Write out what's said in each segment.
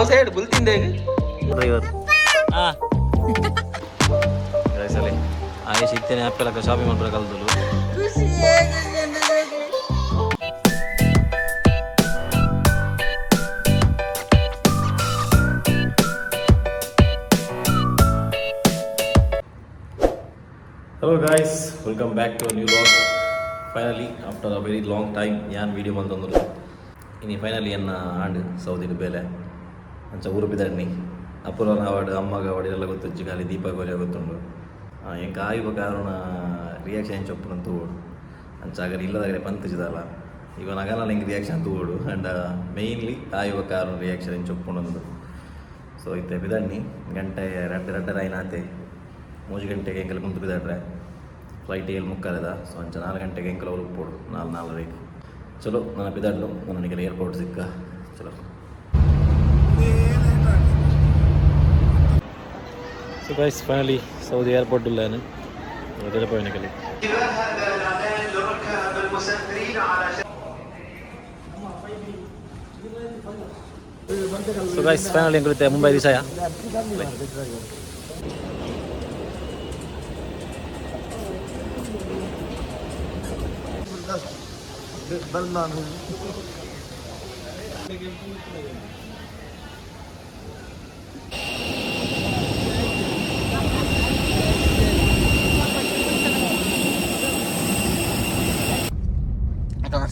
ಅವು side ಬುಲ್ತಿಂದೆ driver ಹಾಂ ಸಲ ಆಯೇಶ್ ಇತ್ತೇನೆ ಆ್ಯಪಲ್ ಶಾಪಿಂಗ್ ಮಾಡ್ತಾರೆ ಕಲ್ತಲು. Hello guys, welcome back to new vlog. Finally, after a very long time ಯಾನ್ video ಬಂತಂದ್ರು. ಇನಿ ಫೈನಲಿ ಎನ್ನ ಆಂಡ್ ಸೌದಿನ ಬೇಲೆ ಅಂಚ ಊರು ಬಿದಣ್ಣಿ ಅಪುರನ ಅವಾರ್ಡ್ ಅಮ್ಮಗ ಅವಾರ್ಡ್ ಎಲ್ಲ ಗೊತ್ತುಜ್ಜಿ, ಖಾಲಿ ದೀಪ ಗೋರಿಯ ಗೊತ್ತುಂಡು. ಎಂಕ ಆಯುವ ಕಾರಣ ರಿಯಾಕ್ಷನ್ ಎಂಚ ತೂವೋಡು. ಅಂಚ ಆಗರೆ ಇಲ್ಲದಾಗರೆ ಪಂತಿಜಿದಲ್ಲ ಇವ ನಗನ ಎಂಕ್ ರಿಯಾಕ್ಷನ್ ತೂವೋಡು. ಆ್ಯಂಡ್ ಮೇಯ್ನ್ಲಿ ಆಯುವ ಕಾರಣ ರಿಯಾಕ್ಷನ್ ಎಂಚ. ಸೊ ಇತ್ತೆ ಬಿದಣ್ಣಿ ಗಂಟೆ ರಡ್ಡ್ ರಡ್ಡರ ಐನಾತೆ. 3 ಗಂಟೆಗೆ ಎಂಕಲ್ ಕುಂತು ಬಿದಾಡ್ರೆ. ಫ್ಲೈಟ್ 7:45ದ. ಸೊ ಅಂಚ 4 ಗಂಟೆಗೆ ಎಂಕಲ್ ಅವ್ರು ಉಪ್ಪೋಡು, ನಾಲ್ ನಾಲ್ವರೆಗೆ. ಚಲೋ, ನನ್ನ ಬಿದಾಡ್ಲು ನನಗೆ ಏರ್ಪೋರ್ಟ್ ಸಿಕ್ಕ. ಚಲೋ. ಸೊ ಗೈಸ್, ಫೈನಲಿ ಸೌದಿ ಏರ್ಪೋರ್ಟ್ ಇಲ್ಲ ಪೋಯಿನಕಲಿ. ಸೊ ಗೈಸ್, ಫೈನಲಿ ಎಂಕುಲಿತ್ತೆ ಮುಂಬೈ ದಿಶಾಯ.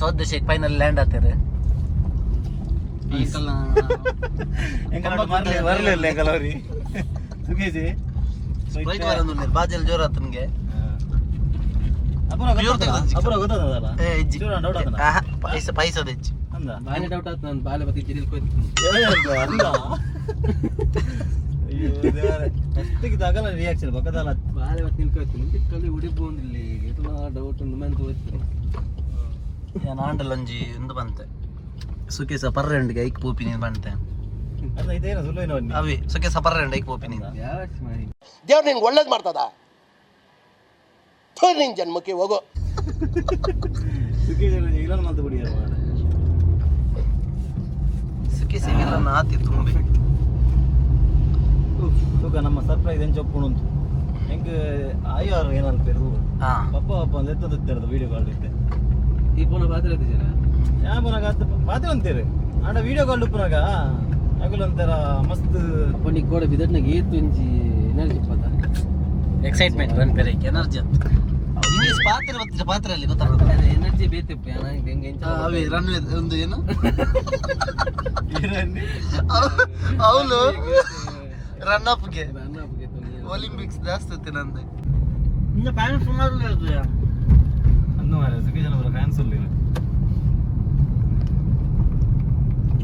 ಸೌತ್ ಫೈನಲ್ ಲ್ಯಾಂಡ್ ಆಗ್ತಾರೆ. ಬರಲಿಲ್ಲ ಎಂಕಲವ್ರಿ ಸುಖೇಶಿ. ಫ್ಲೈಟ್ ಬರೋದು ಬಾಜಲ್ ಜೋರ ಆತನಿಗೆ. ಅಪುರ ಗೊತ್ತದಲ್ಲ. ಏ ಇಜ್ಜಿ. ಡೌಟ್ ಆತನ. ಪೈಸಾ ಪೈಸಾ ಹೆಚ್ಚು. ಅಂದ. ಬಾಲೆ ಡೌಟ್ ಆಯ್ತು, ನಾನು ಬಾಲೆ ಬತ್ತಿ ಜಿಡಿಲ್ ಕೊಯ್ತು. ಅಯ್ಯೋ ದೇವರೇ, ಫಸ್ಟಿಗೆ ತಗಲ್ಲ ರಿಯಾಕ್ಷನ್ ಪಕ್ಕದಲ್ಲ. ಬಾಲೆ ಬತ್ತಿ ನಿಲ್ಕೊಯ್ತು ನಿಂತಿಕ್ಕಲ್ಲಿ ಉಡಿಪು ಒಂದಿಲ್ಲಿ ಎಟ್ಲ ಡೌಟ್ ಒಂದು ಮೆಂತ ಹೋಯ್ತು. ನಾನು ಆಂಡಲ್ ಒಂಜಿ ಇಂದು ಬಂತೆ ಸುಖೇಸ ಪರ್ರೆಂಡ್ಗೆ ಐಕ್ ಪೋಪಿನಿ ಬಂತೆ. ಅಲ್ಲ, ಇದೇನು ಸುಳ್ಳು ಏನೋ. ಅವೇ ಸುಖೇಸ ಪರ್ರೆಂಡ್ ಐಕ್ ಪೋಪಿನಿ. ಯಾವ ಮಾಡಿ. ದೇವ್ರು ನಿನ್ಗೆ ಒಳ್ಳೇದು ಮಾಡ್ತದ. ಥು, ನಿನ್ ಜನ್ಮಕ್ಕೆ ಹೋಗೋ. ಸುಖೇಶ್ ಇಲ್ಲ ಮಂತ ಬಿಡಿ. ಸುಖೇಶ ಇಲ್ಲ ಆತಿ ತುಂಬಿ. ತೂಕ ನಮ್ಮ ಸರ್ಪ್ರೈಸ್ ಎಂಚ ಒಪ್ಪುಣುಂತು ಎಂಕ್ ಆಯಾರು ಏನಲ್ಪೇರು. ಪಪ್ಪ ಪಪ್ಪ ಒಂದು ಎತ್ತದ ವೀಡಿಯೋ ಕಾಲ್ ಇತ್ತೆ. ಈ ಪೋನ ಪಾತ್ರ ಜನ. ಯಾ ಪುನಗ ಅತ್ತ ಪಾತ್ರೆ ಅಂತೀರಿ ಆಂಡ ವೀಡಿಯೋ ಕಾಲ್ ಉಪ್ಪುನಾಗ ಅಗುಲ್ ಒಂಥರ ಮಸ್ತ್. ಅಪ್ಪ ನೀ ಕೋಡ ಬಿದಟ್ನಾಗ ಏತು ಒಂಜಿ ಎನರ್ಜಿ ಪದ. ಎಕ್ಸೈಟ್ಮೆಂಟ್ ಬನ್ ಪೆರೆ ಎನರ್ಜಿ ಅಂತ ಇಂಗ್ಲಿಷ್ ಪಾತ್ರೆ ಬತ್ತಿರ ಪಾತ್ರೆಯಲ್ಲಿ ಗೊತ್ತಾಗ್ತದೆ. ಎನರ್ಜಿ ಬೇತೆಪ್ಪ ಹೆಂಗೆ ಎಂಚ. ಅವೇ ರನ್ ಒಂದು ಏನು ಅವನು ರನ್ ಅಪ್ಗೆ ಒಲಿಂಪಿಕ್ಸ್ ಜಾಸ್ತಿ ಇತ್ತು ನಂದು. ಪ್ಯಾನ್ಸ್ ಸುಮಾರು ಅಂದು ಮಾರ್ರೆ ಸುಖೇಶನ ಬರೋ ಫ್ಯಾನ್ಸ್ ಉಳ್ಳಿರು.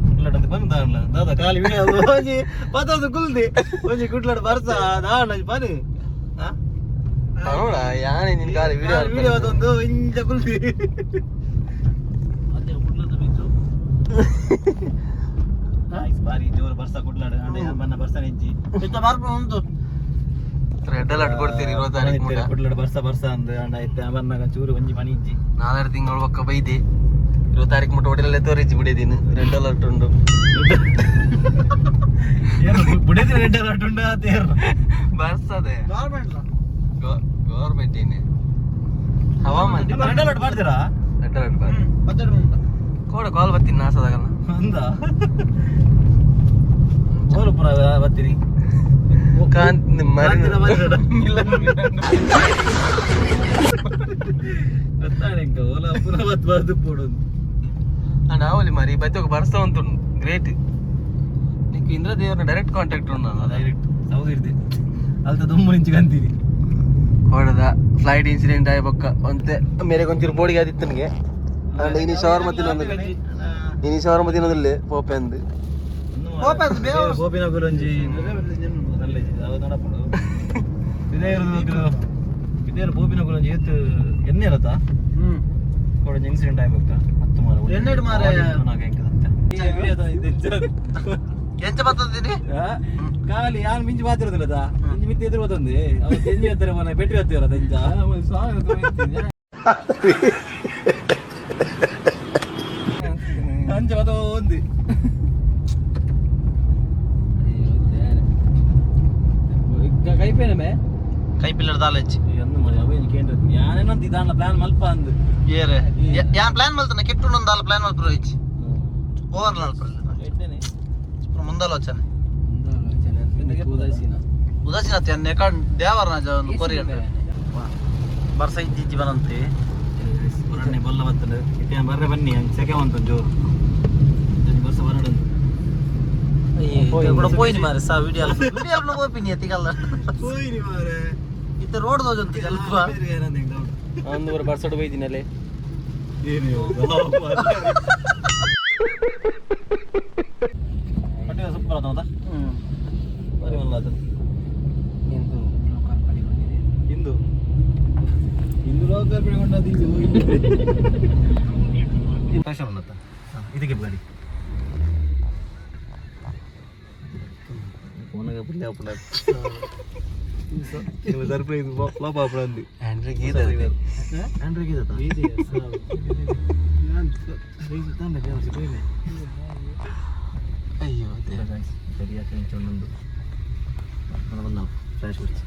ಕುಡ್ಲಾಡ್ ಅಂತ ಬಂದ ದಾದಾ ಖಾಲಿ ವಿಡಿಯೋ ಒಂಜಿ ಪತ್ತೊಂದು ಕುಲ್ದಿ ಒಂಜಿ ಕುಡ್ಲಾಡ್ ಬರ್ಸ ದಾಂಡ ಪನಿ. ನೋಡ ಯಾನೆ ನಿನ್ ಕಾಲಿ ವಿಡಿಯೋ. ವಿಡಿಯೋ ಅದೊಂದು ಇಂಚ ಕುಲ್ದಿ. ಬಾರಿ ಜೋರು ಬರ್ಸ ಕುಡ್ಲಾಡ್ ಅಂಡ ಬನ್ನ ಬರ್ಸ ನೆಜ್ಜಿ. ಉಂಟು ರೆಡ್ ಅಲರ್ಟ್ ಕೊಡ್ತೀರಿ 20 ತಾರೀಕು ಮುಟ. ಕುಡ್ಲಾಡ್ ಬರ್ಸ ಬರ್ಸ ಅಂದ್ ಅಂಡ ಇತ್ತೆ ಬನ್ನಾಗ ಚೂರು ಒಂಜಿ ಮನಿ ಇಜ್ಜಿ. ನಾಲ್ಕು ತಿಂಗಳು ಬೊಕ್ಕ ಬೈದೆ 20 ತಾರೀಕು ಮುಟ್ಟ ಒಡಿಲಲ್ಲೇ ತೋರಿಸಿ ಬಿಡಿದೀನಿ, ರೆಡ್ ಅಲರ್ಟ್ ಉಂಟು. ಏನು ಬುಡೇದಿ ರೆಡ್ ಅಲರ್ಟ್ ಉಂಟು ತೇರು. ಬರ್ತದೆ ಗೌರ್ಮೆಂಟ್ ಏನೇ ಹವಾಮಾನ. ರೆಡ್ ಅಲರ್ಟ್ ಮಾಡ್ತೀರಾ? ರೆಡ್ ಅಲರ್ಟ್ ಕೋಡ ಕಾಲ್ ಬರ್ತೀನಿ ನಾಸದಾಗಲ್ಲ. ಅಂದ ಓಲು ಪುನಃ ಬರ್ತೀರಿ. ಕಾಂತ್ ಕಾಂತಿನ ಮರಿನಡ. ಗೊತ್ತಾನೆ ಇಂಕ ಓಲ ಪುನಃ ಬತ್ ಬರ್ದು ಪೋಡು. ನಾವಲ್ಲಿ ಮರಿ ಬತ್ತಿ ఒక ಬರ್ಸ್ತಾ ಉಂಟು. ಗ್ರೇಟ್ నీకు ಇಂದ್ರದೇವರ ಡೈರೆಕ್ಟ್ ಕಾಂಟ್ಯಾಕ್ಟ್ ಉಂಟು. ಡೈರೆಕ್ಟ್ ಸೌದಿ ಇರ್ದೆ ಅಲ್ತ ದುಮ್ಮು ನಿಂಚು ಕಂತೀನಿ. ಕೋಡದ ಫ್ಲೈಟ್ ಇನ್ಸಿಡೆಂಟ್ ಆಗಿ ಬೊಕ್ಕ ಒಂತೆ ಮೇರೆ ಕೊಂಚೂರು ಬೋಡಿಗೆ ಆದಿತ್ತು ನನಗೆ. ಅಂಡ್ ಇನಿ ಶವರ್ಮ ತಿನ್ನೊಂದಿಲ್ಲ, ಇನಿ ಶವರ್ಮ ತಿನ್ನೋದಿಲ್ಲ ಪೋಪೆ ಅಂದು. ಗೋಪಿನ ಗುಲಂಜಿ ನಲ್ಲ ಅವು ನಡಪುಂಡು. ಇದೇ ಗೋಪಿನ ಗುಲಂಜಿ ಏತ್ ಎಣ್ಣೆ ಇರತ್ತಾ ಕೊಡೊಂಜಿ ಇನ್ಸಿಡೆಂಟ್ ಆಯ್ಬೇಕ ಹತ್ತು ಮಾರ. ಎಣ್ಣೆಡ್ ಮಾರ್ರೆ. ಎಂತ. ಎಂಚ ಬರ್ತದಿನಿ? ಖಾಲಿ ಯಾನ್ ಮಿಂಚಿ ಬಾತಿರೋದಿಲ್ಲದ ಮಿಂಚಿ ಮಿತ್ತಿ ಎದುರು ಬತ್ತೊಂದು ಅವ ತೆಂಜಿ ಹತ್ತಿರ ಮನೆ ಪೆಟ್ರಿ ಹತ್ತಿರ ತೆಂಚ. ಅಂಚ ಬತ್ತ ಒಂದು. ದಾಲಜ್ಜಿ ಎಂದು ಮರಿ ಅವೇನು ಕೇಂದ್ರ ಯಾನೇನಂತ ಇದಾನ ಪ್ಲಾನ್ ಮಲ್ಪ ಅಂದು ಏರೆ ಯಾನ್ ಪ್ಲಾನ್ ಮಲ್ತನ ಕೆಟ್ಟು ದಾಲ ಪ್ಲಾನ್ ಮಲ್ಪುರ ಇಜ್ಜಿ ಓವರ್ ಮಲ್ಪುರ ಎಡ್ಡೆನೆ ಮುಂದಾಲೋಚನೆ ಉದಾಸೀನ ಉದಾಸೀನ ಅನ್ನ ಕಾಡ್ ದೇವರನ ಒಂದು ಕೊರಿ ಬರ್ಸ ಇಜ್ಜಿ ಬನಂತೆ ಬರಣ್ಣೆ ಬೊಲ್ಲ ಬರ್ತದೆ ಇತ್ತೆ ಬರ್ರೆ ಬನ್ನಿ ಹಂಗೆ ಸೆಕೆ ಬಂತು ಜೋರು ಬರ್ಸ ಬರಡಂದು ಕೂಡ ಪೋಯಿನಿ ಮಾರೆ ಸಾ ವಿಡಿಯೋ ವಿಡಿಯೋ ಪೋಪಿನಿ ಅತಿಗಲ್ಲ ಹೋಯ್ರಿ ಮಾರೆ ಇತ್ತೆ ರೋಡ್ ದೋಜಂತಿ ಅಲ್ಪ ಒಂದು ಬರ ಬರ್ಸೋಡು ಬೈದಿನಲ್ಲೇ ಸೂಪರ್ ಆತ ಬರಿ ಮಲ್ಲ ಆತ ಇಂದು ಇಂದು ಲೋಕಾರ್ಪಣೆಗೊಂಡದ್ದು ಇಂದು ಫ್ಯಾಷನ್ ಉನ್ನತ ಇದಕ್ಕೆ ಗಾಡಿ ಫೋನಾಗ ಪುಲ್ಲೆ ಆಪುಂಡು ಸರ್ಪ್ರೈಸ್ ಫ್ಲಾಪ್ ಆಪುಂಡು ಆಂಡ್ರೆ ಗೀತ ಆಂಡ್ರೆ ಗೀತ ಅಯ್ಯೋ ಫ್ಲಾಶ್ ಬಿಡ್ಸಿ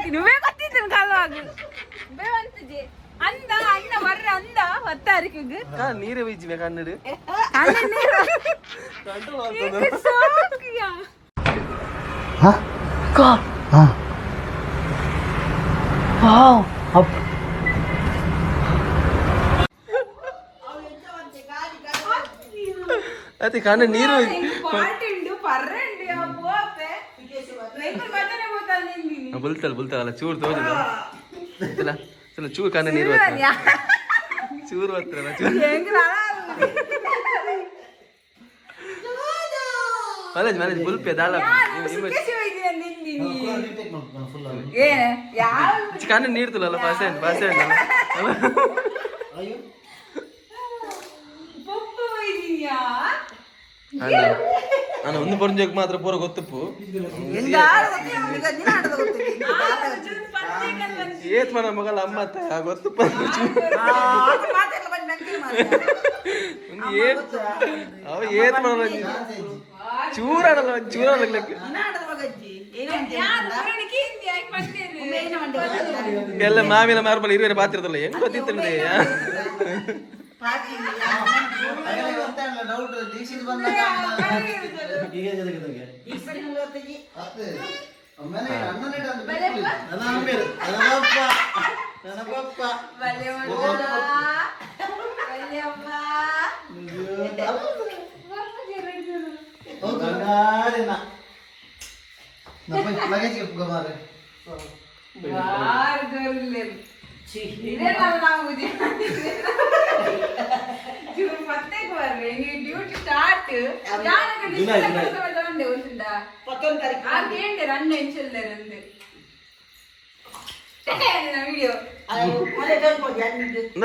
నువ్వే కొత్తిద్దాను కాదు ಅಂದ ಅಣ್ಣ ಬರ್ರ ಅಂದ ಹೊತ್ತಾರಿಕೆ ನೀರೇ ಬೀಜಿವೆ ಕನ್ನಡ ಅತಿ ಕಣ್ಣ ನೀರು ಬುಲ್ತಲ್ಲ ಬುಲ್ತಲ್ಲ ಚೂರು ತೋಜದ ಚಲ ಚೂರು ಕಣ್ಣ ನೀರು ಚೂರು ಹತ್ರ ಚೂರು ಮನೇಜ್ ಮನೇಜ್ ಬುಲ್ಪೆ ದಾಲ ಕಣ್ಣ ನೀರು ತುಲಲ್ಲ ಪಾಸೆ ಪಾಸೆ ನಾನು ಒಂದು ಪೊರಂಜಕ್ಕೆ ಮಾತ್ರ ಪೂರ ಗೊತ್ತಪ್ಪು ಏತ್ ಮನ ಮಗಲ ಅಮ್ಮ ಅತ್ತ ಗೊತ್ತಪ್ಪ ಏತ್ ಅವ ಏತ್ ಮನ ಚೂರಾಡಲ್ಲ ಚೂರಾಡಲ್ಲ ಎಲ್ಲ ಮಾವಿನ ಮಾರ್ಬಲ್ ಇರುವೆ ಪಾತ್ರದಲ್ಲ ಹೆಂಗ್ ಗೊತ್ತಿತ್ತು ಬಾರಿ ಜೋರಿಲ್ಲ. ಇದೆಲ್ಲ ನಾವು ಜೂನ್ ಪತ್ತೆಗೆ ಬರ್ರೆ, ನೀ ಡ್ಯೂಟಿ ಸ್ಟಾರ್ಟ್. ಕೇಂದ್ರ ಅಣ್ಣ ಎಂಚಲ್ಲೇರಂದು ವಿಡಿಯೋ.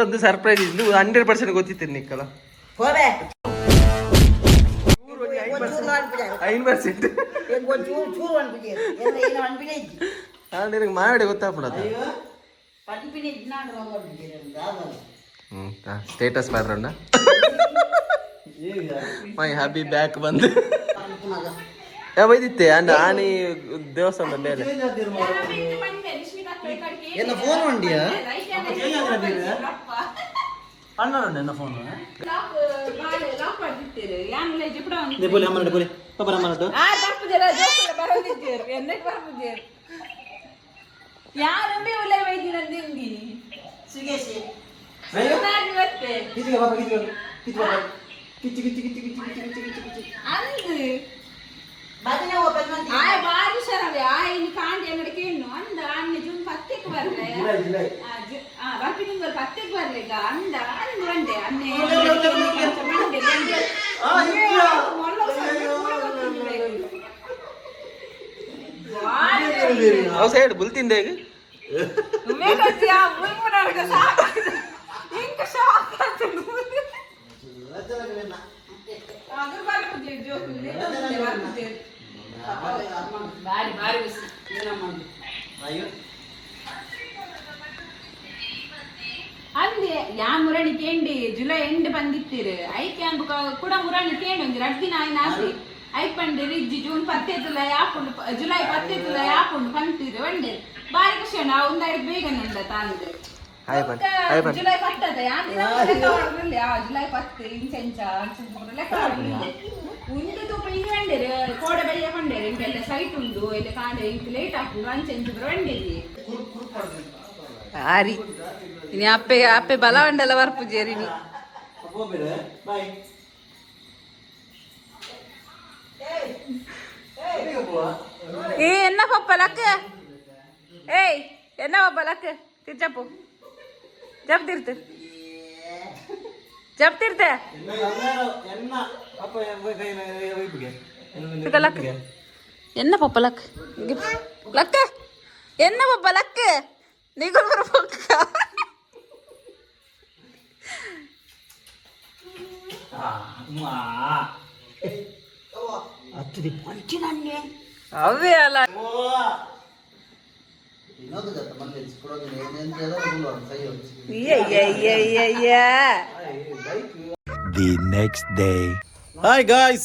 ಒಂದು ಸರ್ಪ್ರೈಸ್ ಇದು 100% ಗೊತ್ತಿತ್ತು ನಿಕ್ಕಲ್ಲ. 5% ನಿನಗೆ ಮಾಡಿ ಗೊತ್ತಾಗ್ಬಿಡದ. ಸ್ಟೇಟಸ್ ಮಾತ್ರಣ್ಣ ಮೈ ಹ್ಯಾಪಿ ಬ್ಯಾಕ್ ಬಂದು ಬೈದಿತ್ತೆ ಅಂಡ ಆನಿ ದೇವಸ್ಥಾನದ ಮೇಲೆ. ಎನ್ನ ಫೋನ್ ಉಂಡಿಯಾ? ಅಣ್ಣ ಎನ್ನ ಫೋನ್ ಬೋಲಿ ಅಮ್ಮನಡು ಬೋಲಿ ಪಾಪ ಅಮ್ಮನಡು. ಆ ಬರ್ಪುಜರ ಜೋಕುಲ ಬರೋದಿದ್ದೀರು ಎನ್ನಕ್ಕೆ ಬರ್ಪುಜೇರು ಯಾರೊಮ್ಮೆ ಉಲ್ಲ ವೈದ್ಯನಂದು ಇಂದಿನಿ ಇವತ್ತೆ. ಕಿಚ್ಚಿಗೆ ಪಾಪ ಕಿಚ್ಚಿಗೆ ಕಿಚ್ಚು ಪಾಪ ಕಿಚ್ಚು ಕಿಚ್ಚು ಕಿಚ್ಚು ಕಿಚ್ಚು ಕಿಚ್ಚು ಕಿಚ್ಚು ಕಿಚ್ಚು. ಅಂದು ಆಯ್ ಬಾರಿ ಹುಷಾರವೆ. ಆಯ್ ಇನ್ನು ಕಾಂಡಿ ಅನ್ನಡ ಕೇಣ್ಣು ಅಂದ ಅಣ್ಣ ಜೂನ್ ಪತ್ತೆಗೆ ಬರ್ಲೆ. ಜುಲೈ ಜುಲೈ. ಆ, ಬರ್ಪಿ ತಿಂಗಳು ಪತ್ತೆಗೆ ಬರ್ಲೆ ಈಗ ಅಂದ ಅಂದು ಬಂದೆ ಅನ್ನೆ ಮಂಡೆ ಮಂಡೆ. ಮೊಲ್ಲ ಪೂರ ಗೊತ್ತಿಲ್ಲ. ಬಾರಿ. ಅವು ಸೈಡ್ ಬುಲ್ತಿಂದೆ ಈಗ. ಮೇಘಜ್ಜಿ, ಆ ಮುಲ್ಮುನಾರ್ಗ ಸಾಕು. ಇಂಕ ಶಾಕ್ ಆತುಂಡು. ಅದ್ರ ಬರ್ಪುಜೆ ಜೋಕುಲು ಬರ್ಪುಜೆ. ಬಾರಿ ಬಾರಿ ಬಿಸಿ. ಅಯ್ಯೋ. ಅಂದೆ ಯಾ ಮುರಣಿ ಕೇಂಡಿ ಜುಲೈ ಎಂಡ್ ಬಂದಿತ್ತೀರು ಐಕೆ ಅಂಬ ಕೂಡ ಮುರಣಿ ಕೇಂಡಿ ಒಂಜಿ ರಡ್ಡ್ ದಿನ ಆಯ್ನ ಆತಿ ಐಕ್ ಪಂಡೆ ರಿಜ್ಜಿ ಜೂನ್ ಪತ್ತೇತುಲ ಯಾಪುಂಡು ಜುಲೈ ಪತ್ತೇತುಲ ಯಾಪುಂಡು ಪಂತಿರು ಒಂಡೆ ಬಾರಿ ಖುಷಿ ಉಂಡು. ಆ ಒಂದಾಡಿ ಬೇಗ ನಂದ ತಾಂದು. ಹಾಯ್ ಬನ್, ಹಾಯ್ ಬನ್. ಜುಲೈ ಪತ್ತದ ಯಾನ್ ದಿನ ಲೆಕ್ಕ ಮಾಡೋದ್ರಲ್ಲಿ, ಆ ಜುಲೈ ಪತ್ತು ಇಂಚೆಂಚ ಅಂಚೆಂಚ ಪೂರ ಲೆಕ್ಕ ಮಾಡೋದಿಲ್ಲ. ಉಂದು ತೂಪ ಇನಿ ಬಂಡೇರು ಕೋಡೆ ಬಯ್ಯ ಪಂಡೇರು ಇಂಕೆಲ್ಲ ಸೈಟ್ ಉಂಡು ಎಲ್ಲ ಕಾಂಡೆ ಇಂಕ್ ಲೇಟ್ ಆಪುಂಡು ಅಂಚೆಂಚ ಪೂರ ಬಂಡೇರಿ ಆರಿ ಇನಿ ಅಪ್ಪೆ ಅಪ್ಪೆ ಬಲವಂಡಲ ಬರ್ಪುಜೇರಿನಿ. ಹೋಗ್ಬೇಡ ಬಾಯ್. ಏ ಎನ್ನ ಪಪ್ಪ ಲಕ್ಕ, ಏಯ್ ಎನ್ನ ಪಪ್ಪ ಲಕ್ಕ ತಿರ್ಚಪ್ಪು ಜಪ್ ತಿರ್ತು ಜಪ್ ತಿರ್ತೆ. ಎನ್ನ ಅಪ್ಪ ತುಕ ಲಕ್ಕ ಎನ್ನ ಪಪ್ಪ ಲಕ್ ಲಕ್ಕ ಎನ್ನ ಪಪ್ಪ ಲಕ್ಕ ನಿಗುಲ್ ಪಕ್ಕ. ಅವೇ ಅಲ್ಲ. ಅಯ್ಯಯ್ಯಯ್ಯಯ್ಯ. The next day. Hi guys,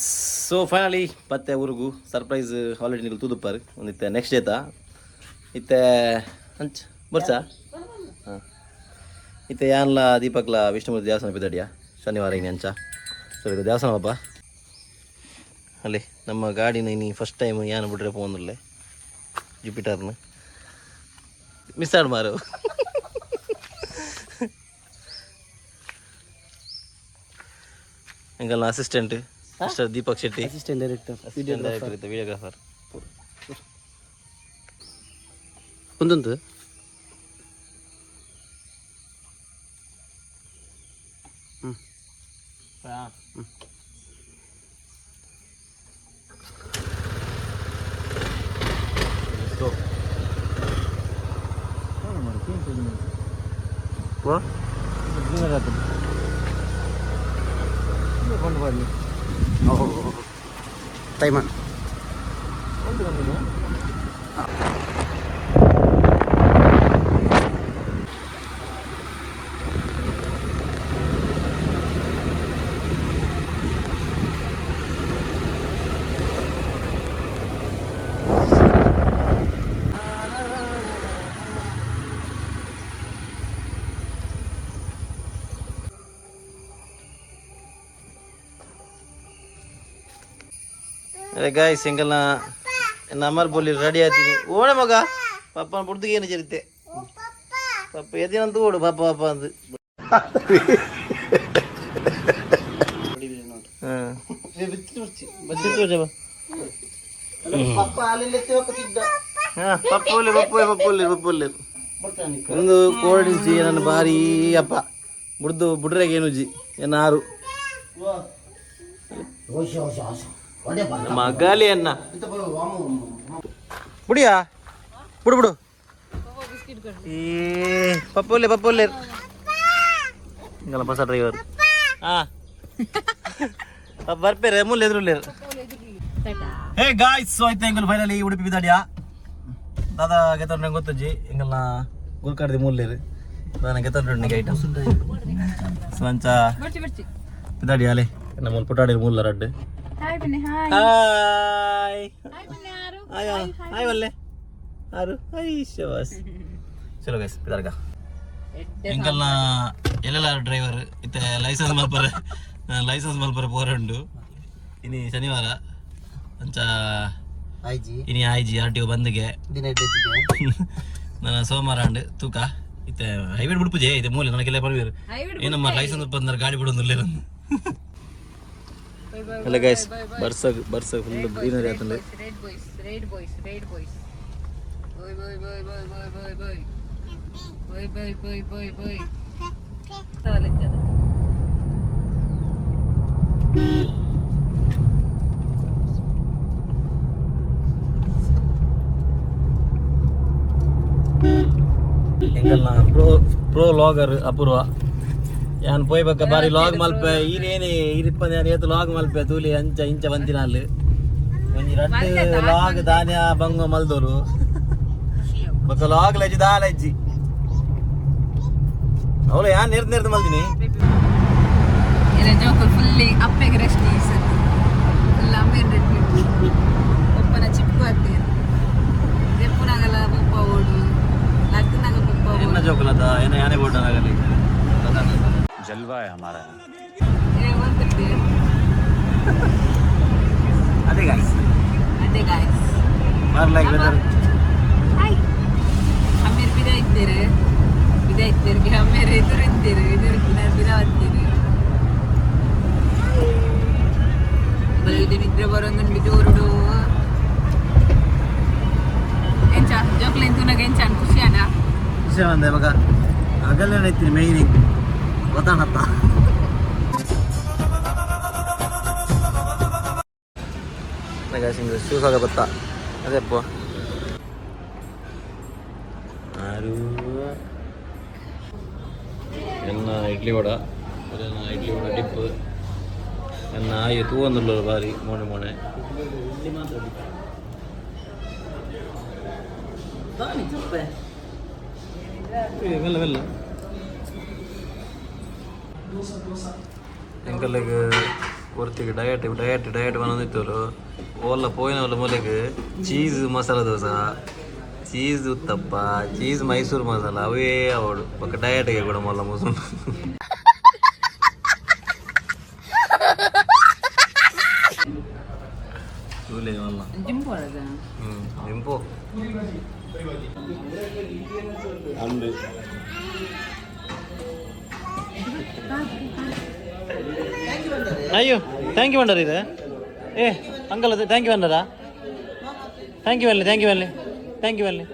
so finally ಪತ್ತೆ ಊರುಗು ಸರ್ಪ್ರೈಸ್ ಆಲ್ರೆಡಿ ನೀವು ತೂದುಪ್ಪಾರು ಒಂದಿತ್ತೆ ನೆಕ್ಸ್ಟ್ ಡೇತಾ ಇತ್ತೆ ಅಂಚ್ ಬರ್ಸಾ ಹಾಂ ಇತ್ತೆ ಯಾನ್ಲ ದೀಪಕ್ಲ ವಿಷ್ಣುಮೂರ್ತಿ ದೇವಸ್ಥಾನ ಬಿದ್ದಡಿಯ ಶನಿವಾರ ಇನಿ ಅಂಚ. ಸೊ ಇದು ದೇವಸ್ಥಾನ ಪಾಪ ಅಲ್ಲಿ ನಮ್ಮ ಗಾಡಿನ ಇನಿ ಫಸ್ಟ್ ಟೈಮ್ ಯಾನ್ ಬಿಡ್ರೆ ಪೋಂದುಲ್ಲೆ ಜುಪಿಟರ್ನ ಮಿಸ್ ಆಡ್ ಮಾರು. ಎಂಕಲ್ನ assistant mister Deepak Shetty. Assistant director. Assistant director ಇತ್ತೆ ವಿಡಿಯೋಗ್ರಾಫರ್. ಒಂದೊಂದು ಟೈಮ್. ಅರೆ ಗಾಯ್ಸ್, ಎಂಕಲ್ನ ನಮ್ಮರ್ ಬೋಲಿ ರೆಡಿ ಆತೀನಿ. ಓಡ ಮಗ ಪಪ್ಪ ಬುಡ್ದಿಗೆ ಏನು ಚರಿತೆ ಪಪ್ಪ ಎದಿನಂತ ಓಡು ಪಾಪ ಪಾಪ ಅಂದು. ಹಾಂ. ಪಪ್ಪುಲೆ ಪಪ್ಪುಲೆ ಪಪ್ಪುಲೆ ಪಪ್ಪುಲೆ ಒಂದು ಕೋಡಿಂಚಿ ನನ್ನ ಬಾರಿ ಅಪ್ಪ ಬುಡ್ದು ಬುಡ್ರೆಗೆ ಏನುಜಿ ಎನ್ನ ಆರು ಮಗಾಲಿ ಅನ್ನ ಬುಡಿಯಾ ಬುಡು ಬಿಡು ಈ ಪಪ್ಪುಲೆ ಪಪ್ಪುಲೆ ಇಂಗಲ ಬಸ ಡ್ರೈವರ್ ಹಾ ಬರ್ಪೇರೆ ಮೂಲೆ ಎದುರುಲ್ಲೇರು. ಹೇ ಗಾಯ್ಸ್, ಸೊ ಆಯ್ತು ಎಂಗಲ್ ಫೈನಲಿ ಉಡುಪಿ ಬಿದಾಡಿಯಾ ದಾದಾ ಗೆತ್ತೊಂಡು ಗೊತ್ತಜ್ಜಿ ಎಂಗಲ್ನ ಗುಲ್ಕಾಡ್ದಿ ಮೂಲೇರು ದಾನ ಗೆತ್ತೊಂಡು ಐಟಮ್ ಸೊ ಅಂಚ ಬರ್ಚಿ ಬರ್ಚಿ ಬಿದಾಡಿ ಅಲೆ ನಮ್ಮ ಪುಟಾಡಿ ಮೂಲ ರಡ್ಡು. ಹಾಯ್ ಬನ್ನಿ. ಹಾಯ್. ಹಾಯ್. ಹಾಯ್ ಬನ್ನಿ ಆರು. ಹಾಯ್ ಹಾಯ್ ವಲ್ಲೆ ಆರು ಹಾಯ್ ಶಬಾಸ್. ಚಲೋ ಗೈಸ್, ಬಿದಾರ್ಗ ಎಂಕಲ್ನ ಎಲ್ಲೆಲ್ಲ ಡ್ರೈವರ್ ಇತ್ತೆ ಲೈಸೆನ್ಸ್ ಮಲ್ಪರೆ ಲೈಸೆನ್ಸ್ ಮಲ್ಪರೆ ಪೋರುಂಡು. ಇನಿ ಶನಿವಾರ ಅಂಚ ಇನಿ ಆಯ್ಜಿ ಆರ್ ಟಿ ಒ ಬಂದ್ಗೆ ನನ್ನ ಸೋಮವಾರ ಅಂಡ್ ತೂಕ ಇತ್ತೆ ಹೈವೇ ಬಿಡ್ಪುಜೆ ಇದೆ ಮೂಲೆ ನನಗೆಲ್ಲ ಪರ್ವೀರು ಏನಮ್ಮ ಲೈಸೆನ್ಸ್ ಬಂದ್ರೆ ಗಾಡಿ ಬಿಡೋದಿಲ್ಲ. ಹಲೋ ಗೈಸ್, ಬರ್ಸಗ್ ಬರ್ಸಗ್ ಫುಲ್ ಗ್ರೀನರಿ ಆತಂದೆ. Red boys, red boys, red boys. Boy boy boy boy boy boy boy boy boy boy boy boy. ಎಂಕಲ್ನ pro pro logger ಅಪೂರ್ವ ಯಾನ್ ಪೋಯ್ಬಕ್ಕ ಬಾರಿ ಲಾಗ್ ಮಲ್ಪೆ ಈರೇನೆ ಈರಿಪ್ಪಂದೆ ಯಾನ್ ಏತು ಲಾಗ್ ಮಲ್ಪೆ ತೂಲಿ ಅಂಚ ಇಂಚ ಬಂತಿನ ಅಲ್ಲಿ ಒಂಜಿ ರಡ್ಡ್ ಲಾಗ್ ದಾನ್ಯ ಬಂಗ ಮಲ್ದೋರು ಬೊಕ್ಕ ಲಾಗ್ ಲಜ್ಜಿ ದಾಲಜ್ಜಿ ಅವಳು ಯಾನ್ ನೆರ್ದು ನೆರ್ದು ಮಲ್ದಿನಿ. ಇಲ್ಲ ಜೋಕುಲ್ ಫುಲ್ಲಿ ಅಪ್ಪೆಗೆ ರೆಸ್ಟ್ ಈಸತ್ತು ಫುಲ್ ಅಮ್ಮೇನ್ ರೆಡ್ ಒಪ್ಪನ ಚಿಪ್ಪು ಹತ್ತೀರ ದೆಪ್ಪುನಾಗಲ ಬೊಪ್ಪ ಓಡು ಲಗ್ನಾಗ ಬೊಪ್ಪ ಎನ್ನ ಓಡು. ಜೋಕುಲದ ಏನ ಯಾನೆ ಬೋಟನಾಗಲಿ. ಏ ಒಂತಿರ್ತೀವಿ. ಅದೇ ಗಾಯ್ಸ್. ಅದೇ ಗಾಯ್ಸ್. ಬಾರ್ ಲೈಕ್ ವೆದರ್. ಹಾಯ್ ಅಮ್ಮೇರು ಬಿದ ಇದ್ದೀರಿ ಬಿದ ಇದ್ದೀರಿಗೆ ಅಮ್ಮೇರು ಎದುರು ಇದ್ದೀರಿ ಎದುರು ಬಿದ ಹತ್ತೀರಿ ಬರೀ ನಿದ್ರೆ ಬರೋದುಂಡು ಜೋರುಡು. ಎಂಚ ಜೋಕ್ಲೆನ್ ತೂನಗ ಎಂಚ ಖುಷಿ ಅಣ್ಣ? ಖುಷಿ ಬಂದೆ ಮಗ ಅಗಲೇನ ಐತಿ ಮೇಯ್ನ್ ಗೊತ್ತಾಣತ್ತ. ಶೂಸ್ ಆಗ ಬತ್ತ ಅದೇ ಅಪ್ಪ ಆರು ಎನ್ನ ಇಡ್ಲಿ ವಡ ಎನ್ನ ಇಡ್ಲಿ ವಡ ಡಿಪ್ ಎನ್ನ ಆಯು ತೂವೊಂದುಲ್ಲ ಬಾರಿ ಮೋಣೆ ಮೋಣೆ. ಮೆಲ್ಲ ಮೆಲ್ಲ ಎಂಕಲೆಗ್ ಒರ್ತಿಗೆ ಡಯಟ್ ಡಯಟ್ ಡಯಟ್ ಬಂದಿತ್ತವರು ಓಲ್ಲ ಪೋಯಿನವಲ್ಲ ಮೂಲೆಗೆ cheese masala dosa, cheese uttappa, cheese Mysore masala ಅವೇ ಅವಳು ಬೊಕ್ಕ ಡಯಟ್ಗೆ ಕೂಡ ಮೊಲ್ಲ ಮುಸುಂಡು ತೂಲೆ ಮಲ್ಲ. ಜಿಮ್ ಪೋಡದ. ಹ್ಞೂ ನಿಂಪು. ಅಯ್ಯೋ thank you ಬಂಡರ್ ಇದೆ. ಏ uncle thank you ಬಂಡರಾ? Thank you ಅಲ್ಲಿ thank you ಅಲ್ಲಿ thank you ಅಲ್ಲಿ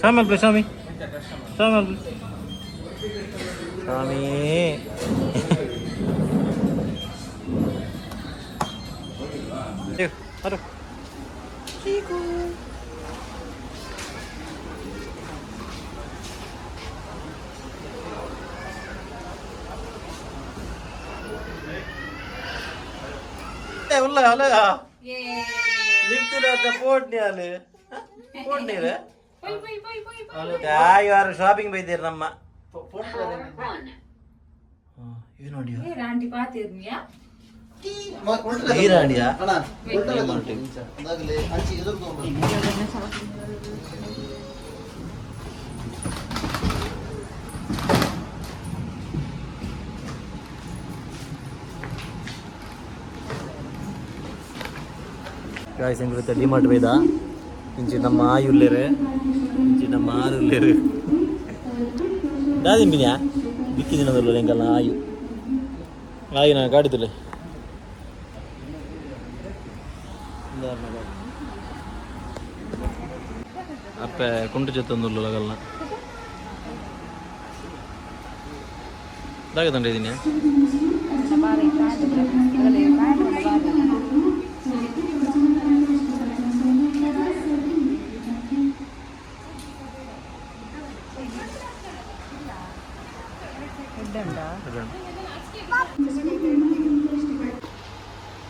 ಸ್ವಾಮಿ ಅಲ್ಪ ಸ್ವಾಮಿ ಸ್ವಾಮಿ ಅಲ್ಪ ಸ್ವಾಮಿ. ಅಯ್ಯೋ ಬರು. ಉಲ್ಲ ಅಲ್ಲ ಲಿಫ್ಟ್ ಪೋಟ್ ಅಲ್ಲಿ ಪೋಟ್ ನೀರು ಯಾರು ಶಾಪಿಂಗ್ ಬೈದಿರ ನಮ್ಮ ಏನು ನೋಡಿ. ಆಂಟಿ ಪಾತಿರ್ನಿಯಾ? ಈರಾಣಿಯಾ? ಗಾಯ್ಸ್ ಹೆಂಗಿರುತ್ತೆ ಡಿಮಾರ್ಟ್ ಬೈದ ಇಂಚಿ ನಮ್ಮ ಆಯುಲ್ಲೇರು ಇಂಚಿ ನಮ್ಮ ಆರುಲ್ಲೇರು ದಾದಿಂಬಿನ್ಯಾ ಬಿಕ್ಕಿ ದಿನದಲ್ಲ ಎಂಕಲ್ನ ಆಯು ಆಯು ನಾನು ಗಾಡಿದುಲೆ. ಅಪ್ಪೆ ಕುಂಟು ಜೊತೆ ಲಗಲ್ನ ದಾಗೆ ತಂಡಿದ್ದೀನಿ.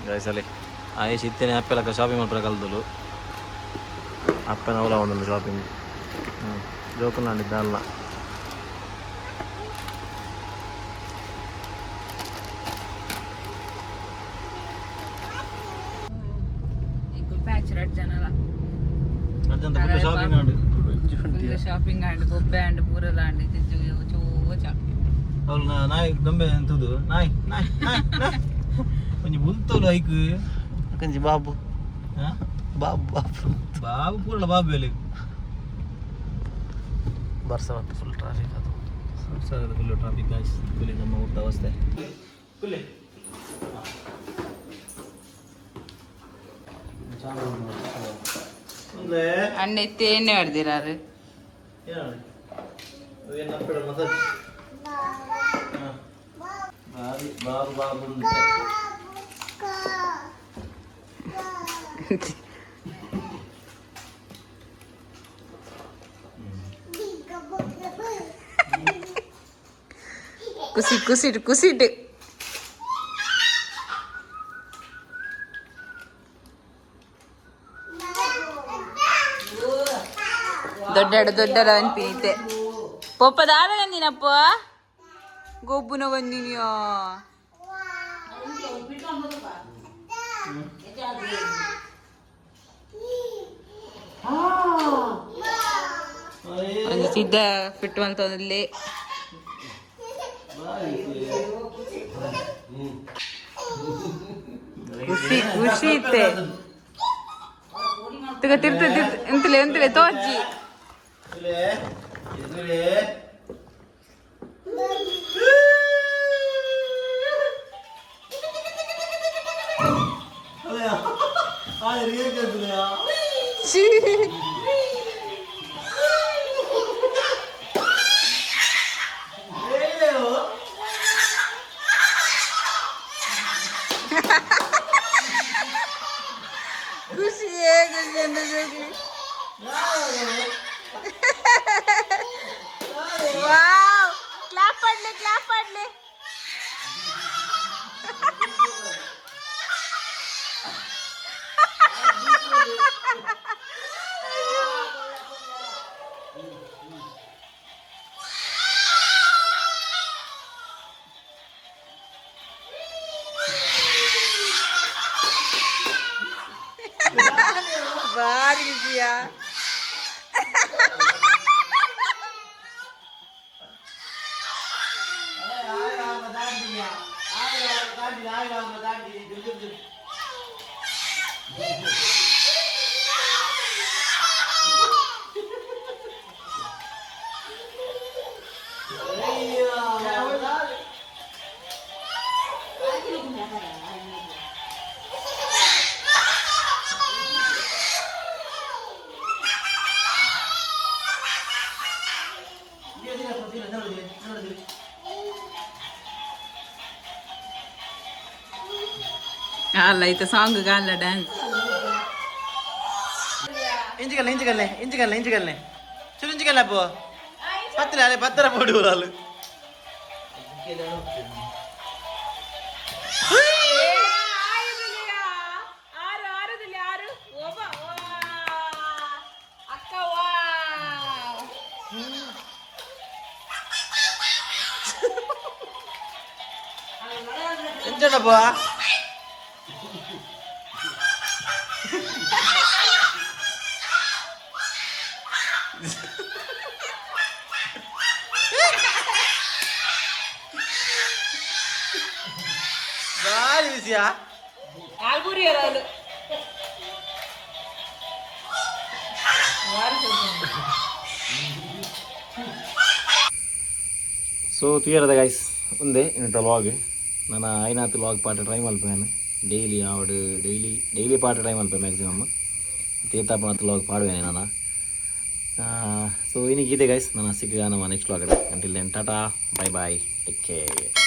ಗಾಯ್ಸ್ ಅಲ್ಲಿ ಆಯೇಶ್ ಇತ್ತೇನೆ ಅಪ್ಪೆಲಕ್ಕ ಶಾಪಿಂಗ್ ಮಾಡ್ತಾರೆ ಕಲ್ದಲು ಅಪ್ಪನ ಅವಲ ಒಂದೊಂದು ಶಾಪಿಂಗ್ ಹ್ಞೂ ಜೋಕುಲ್ ನಾಡಿದ್ದ ಅಲ್ಲ. ಶಾಪಿಂಗ್ ಶಾಪಿಂಗ್ ಆಂಡ್ ಬೊಬ್ಬೆ ಆಂಡ್ ಪೂರಲ ಆಂಡ್ ಚೋಚ ಅವಳು ನಾಯಿ ಗೊಂಬೆ ಅಂತದು ನಾಯಿ ನಾಯಿ ನಾಯಿ ನಾಯಿ ಒಂಜಿ ಬುಲ್ತೋಲು ಐಕ್ ಕಂಜಿ ಬಾಬು ಬಾಬು ಬಾಬು ಬಾಬು ಪೂರಲ ಬಾಬು ಎಲ್ಲಿ ಬರ್ಸ ಫುಲ್ ಟ್ರಾಫಿಕ್ ಅದು. Sir full traffic guys. Full ನಮ್ಮ ಊಟದ ಅವಸ್ಥೆ. ಅಣ್ಣ ಎತ್ತಿ ಎಣ್ಣೆ ಹೊಡೆದಿರಾರು. ಬಾಬು ಬಾಬು ಕುಸಿ ಕುಸಿಟ್ಟು ಕುಸಿಟ್ಟು ದೊಡ್ಡ ದೊಡ್ಡರ ಅನ್ಪಿನಿತೆ ಪೊಪ್ಪದಾದ ಬಂದಿನಪ್ಪ ಗೊಬ್ಬುನ ಬಂದಿನಿಯೋ. ಒಂದು ಸಿದ್ಧ ಫಿಟ್ ಅಂತಲ್ಲಿ ಖುಷಿ ಖುಷಿ ಇತ್ತೆ ತಿರ್ಗ ತಿರ್ತ ತಿರ್ತ ಎಂತಲೆ ಎಂತಲೆ ತೋರ್ಜಿ. ಖುಷಿಯೇ ಖುಷಿ ಅಂತ ಜೋಗ್ಲಿ. ವಾವ್, ಕ್ಲಾಪ್ ಮಾಡ್ಲಿ ಕ್ಲಾಪ್ ಮಾಡ್ಲಿ. ಬಾರಿ ಖುಷಿಯಾ. ಅಲ್ಲ ಐತೆ ಸಾಂಗ್ ಗಾಲ್ಲ ಡ್ಯಾನ್ಸ್. ಇಂಚಿಕಲ್ಲೆ ಇಂಚಿಕಲ್ಲೆ ಇಂಚಿಕಲ್ಲೆ ಇಂಚಿಕಲ್ಲೆ ಚುರು ಇಂಚಿಕಲ್ಲೆ ಅಪ್ಪು ಪತ್ತಲೆ ಅಲ್ಲೇ ಪತ್ತರ ಪೋಡು ಅಲ್ಲಿ. ಎಂಚನಪ್ಪ ಬಾರಿ ಬಿಸಿಯಾ. ಸೊ ತುಯರದ ಗೈಸ್ ಒಂದೇ ಇನ್ನಿತ ಲಾಗ್ ನನ್ನ ಐನಾತ್ ಲಾಗ್ ಪಾಠ ಟ್ರೈ ಮಲ್ಪೆ ನಾನು. ಡೈಲಿ ಆವಡ್, ಡೈಲಿ ಡೈಲಿ ಪಾಟ ಟೈಮ್ ಅಲ್ಪ ಮ್ಯಾಕ್ಸಿಮಮ್ ತೀರ್ಥಾಪಣ ಲಾಗ್ ಪಾಡುವೇನೆ ನಾನು. ಸೊ ಇನಿ ಗೀತೆ ಗೈಸ್, ನಾನು ಸಿಕ್ಕ ನಮ್ಮ next vlog. Until then, tata, bye bye, take care.